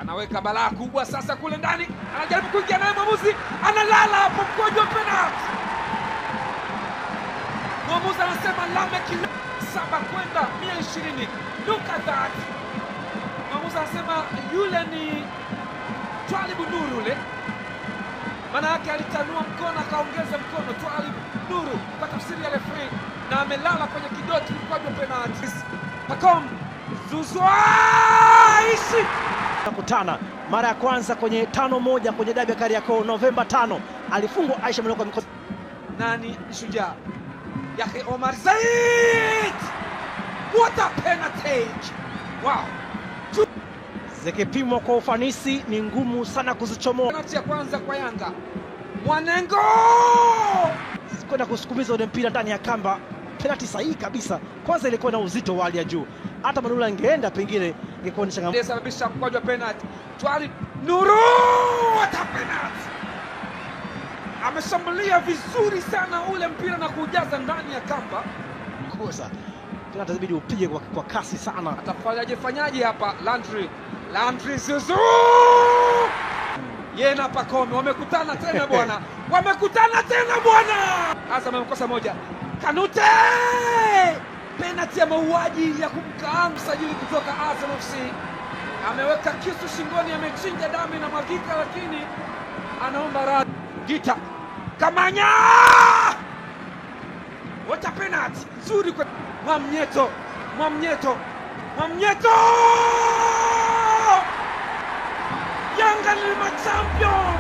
Anaweka balaa kubwa sasa kule ndani, anajaribu kuingia naye, mwamuzi analala hapo, mkwaju wa penalty. Mwamuzi anasema Lameck 7 kwenda 120. Look at that. Mwamuzi anasema yule ni Twalibu Nuru yule, maana yake alitanua mkono akaongeza mkono. Twalib Nuru kwa tafsiri ya referee, na amelala kwenye kidoti, mkwaju wa penalty. Pacome Zouzoua ishi Kutana mara ya kwanza kwenye 5-1 kwenye dabi ya Kariakoo Novemba 5, alifungwa Aisha Manula kwa mikono. Nani shujaa? Yahya Omar Said! What a penalty! Wow! Zikipimwa kwa ufanisi ni ngumu sana kuzichomoa. Penalty ya kwanza kwa Yanga. Mwanengo! Kwenda kusukumiza ule mpira ndani ya kamba, penalti sahihi kabisa. Kwanza ilikuwa na uzito wa hali ya juu, hata Manula angeenda pengine ingekuwa ni changamoto. Aliyesababisha mkwaju wa penalty. Twalib Nuru! What a penalty! Ameshambulia vizuri sana ule mpira na kuujaza ndani ya kamba. Kosa penalti inabidi upige kwa kasi sana. Atafanyaje fanyaje hapa Landry? Landry Zuzu! Yeye na Pacome wamekutana tena bwana, wamekutana tena bwana. Azam amekosa moja. Kanute! Penalty ya mauaji ya kumkaa msajili kutoka Azam FC. Ameweka kisu shingoni, amechinja damu inamwagika, lakini anaomba radhi. Gita Kamanya! What a penalty! Nzuri kwa Mwamnyeto, Mwamnyeto, Mwamnyeto! Yanga ni machampion!